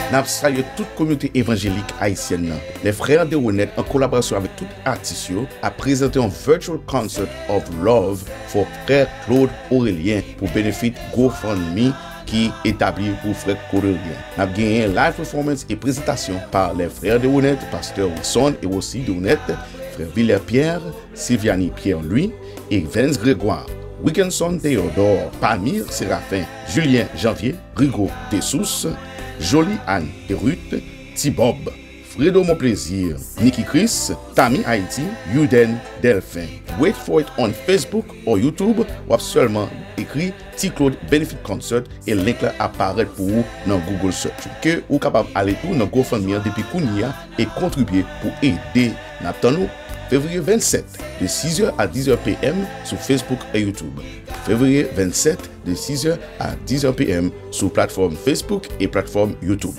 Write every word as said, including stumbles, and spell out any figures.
N ap salye tout kominote evanjelik ayisyèn nan. Les Frères de Renette, an kolaborasyon avèk tout atis yo, ap prezante yon virtual concert of love for Frè Claude Aurélien pou benefit GoFundMe ki etabli pou Frè Claude Aurélien. N ap genyen live performance e prezantasyon pa Les Frères de Renette, Pastè Wilson e Rosie de Renette, Frè Villers Pierre, Sylviani Pierre Louis, Evens Grégoire, Wickenson Théodore, Palmyre Séraphin, Julien Janvier, Rigaud Dessources, Jolie Anne et Ruth, Ti Bob, Fredo Monplaisir, Nicky Chris, Tami Haïti, Yuden Delphin. Wait for it on Facebook or YouTube, w ap sèlman ekri Ti Claude Benefit Concert e link la ap parèt pou ou nan Google Search. Ke ou kapab ale tou nan GoFundMe an depi kounye a e kontribye pou ede. N ap tann ou fevriye vennsèt de six heures à dix heures P M sou Facebook e YouTube. Fevriye vennsèt de six heures à dix heures P M sou platfòm Facebook e platfòm YouTube.